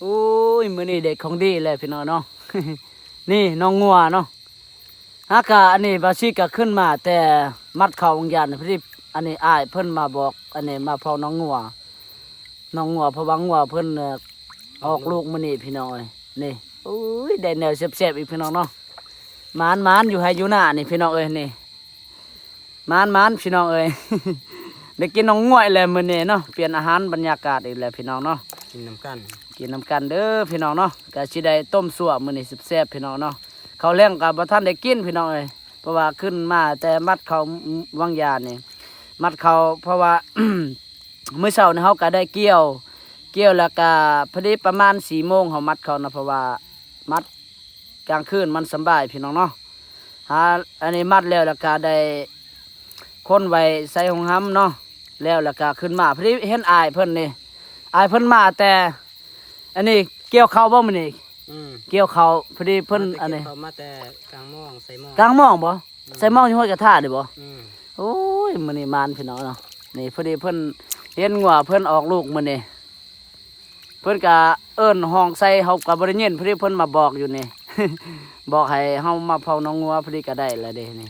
ໂອ້ຍ ມື້ນີ້ໄດ້ຂອງດີແລ້ວພີ່ນ້ອງເນາະ ນີ້ນ້ອງງົວເນາະ ຫາກະອັນນີ້ບາຊິກະຂຶ້ນມາແຕ່ມັດເຂົ້າວາງຢານ ພໍດີອັນນີ້ອ້າຍເພິ່ນມາບອກ ອັນນີ້ມາເຝົ້ານ້ອງງົວ ນ້ອງງົວ ເພາະວ່າງົວເພິ່ນ ເອີ ອອກລູກມື້ນີ້ພີ່ນ້ອງເອີຍ ນີ້ ໂອ້ຍ ໄດ້ແນວແຊບໆອີກພີ່ນ້ອງເນາະ ໝານໆຢູ່ໄຮ່ຢູ່ນານີ້ພີ່ນ້ອງເອີຍ ນີ້ ໝານໆ ພີ່ນ້ອງເອີຍ ໄດ້ກິນນ້ອງງົວແລ້ວມື້ນີ້ເນາະ ປ່ຽນອາຫານບັນຍາກາດອີກແລ້ວພີ່ນ້ອງເນາະ ກິນນຳກັນ ກິນນຳກັນເດີພີ່ນ້ອງເນາະ ກະຊິໄດ້ຕົ້ມຊົ່ວມື້ນີ້ແຊບໆ ພີ່ນ້ອງເນາະ ເຂົ້າແລງກະບໍ່ທັນໄດ້ກິນພີ່ນ້ອງເອີຍ ເພາະວ່າຂຶ້ນມາແຕ່ມັດເຂົ້າວາງຢານນີ້ ມັດເຂົ້າ ເພາະວ່າ ມື້ເຊົ້ານີ້ເຮົາກະໄດ້ກ່ຽວ ກ່ຽວແລ້ວກະພໍດີປະມານສີ່ໂມງເຮົາມັດເຂົ້ານະ ເພາະວ່າມັດກາງຄືນມັນສຳບາຍພີ່ນ້ອງເນາະ ຫາອັນນີ້ມັດແລ້ວ ແລ້ວກະໄດ້ຂົນໄວ້ໃສ່ໂຮງຮຳເນາະ ແລ້ວ ແລ້ວກະຂຶ້ນມາ ພໍດີເຫັນອ້າຍເພິ່ນນີ້ ອ້າຍເພິ່ນມາແຕ່ ອັນນີ້ກ່ຽວເຂົ້າບໍ່ມື້ນີ້ ອືມ ກ່ຽວເຂົ້າ ພໍດີເພິ່ນ ມາແຕ່ ອັນນີ້ ກ່ຽວເຂົ້າມາແຕ່ກາງມອງ ໃສ່ມອງ ກາງມອງບໍ່ ອືມ ໃສ່ມອງຢູ່ຫ້ວຍກະທານີ້ບໍ່ ອືມ ໂອ້ຍ ມື້ນີ້ໝານພີ່ນ້ອງເນາະ ນີ້ພໍດີເພິ່ນເຫັນງົວເພິ່ນອອກລູກມື້ນີ້ ເພິ່ນກະເອີ້ນຮ້ອງໃສ່ ເຮົາກະບໍ່ໄດ້ຍິນ ພໍດີເພິ່ນມາບອກຢູ່ນີ້ ບອກໃຫ້ເຮົາມາເຝົ້ານ້ອງງົວ ພໍດີກະໄດ້ແລ້ວເດ້ນີ້